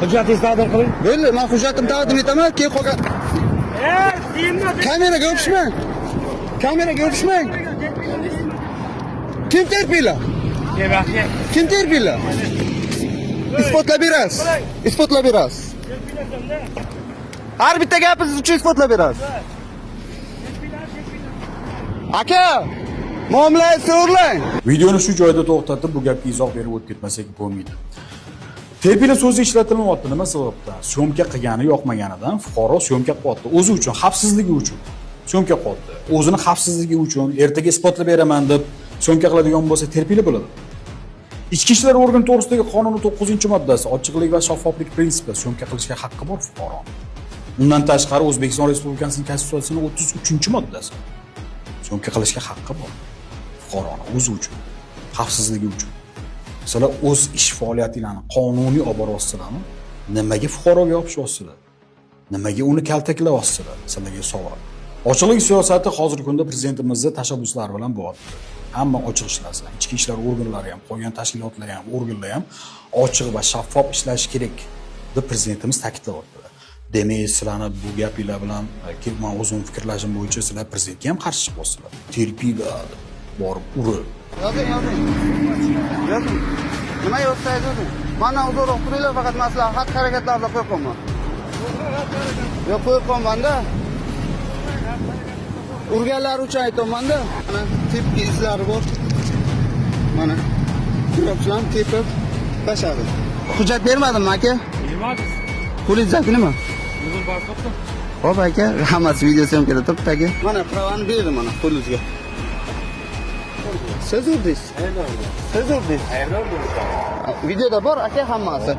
Hujjatingizni taqdim qiling. Bo'ldi, men hujjatimni taqdim etaman, keyin qolgan Kameraga o'pishmang. Kameraga o'pishmang. Kim terpinglar? Kim terpinglar? Isbotlab berasiz. Isbotlab berasiz. Har bitta gapingiz uchun isbotlab berasiz. Aka, muomalangizni to'g'irlang. Videoni shu joyda to'xtatib, bu gapga izoh berib o'tib ketmasak bo'lmaydi. Terpila so'zi ishlatilyapti nima sababdan? Syomka qilgani yoqmaganidan fuqaro syomka qilyapti. O'zi uchun, xavfsizligi uchun syomka qilyapti. O'zini xavfsizligi uchun ertaga isbotlab beraman deb syomka qiladigan bo'lsa, terpila bo'ladi. Ichki ishlar organi to'g'risidagi qonunning 9-moddasi ochiqlik va shaffoflik prinsipi, syomka qilishga haqqi bor fuqaroni. Undan tashqari O'zbekiston Respublikasining Konstitutsiyasining 33-moddasi, syomka qilishga haqqi bor fuqaroni o'zi uchun, xavfsizligi uchun. Sizlar o'z ish faoliyatinglarni qonuniy olib boryapsizlarmi? Nimaga fuqaroga yopishyapsizlar? Nimaga uni kaltaklayapsizlar? Sizlarga savol. Ochiqlik siyosati hozirgi kunda prezidentimizni tashabbuslari bilan bo'lyapti. Hamma ochiq ishlasin. Ichki ishlar organlari ham, qolgan tashkilotlar ham, organlar ham ochiq va shaffof ishlashi kerak deb prezidentimiz ta'kidlayaptilar. Demak, sizlarni bu gapinglar bilan man o'zim fikrlashim bo'yicha sizlar prezidentga ham qarshi chiqyapsizlar. Terpinglar deb borib urib. Yozing, yozing. Yozing. Nima yozsangiz yozing. Mandan uzoqroq turinglar, faqat maslahat xatti harakatlarni qo'yib qo'yman. Yo'q, qo'yib qo'ymanda. Urganlari uchun aytyapman-da. Mana tepki izlari bor. Mana ko'ryapsizlarmi, tepib tashladi. Hujjat bermadimmi, aka? Bermadingiz. Qo'lingizdagi nima? O'zim borib topdim. Xo'p, aka, hammasi видеосъёмка da turibdi, aka. Mana права ni berdim mana qo'lingizga. Siz urdingiz. Siz urdingiz. Videoda bor, aka, hammasi.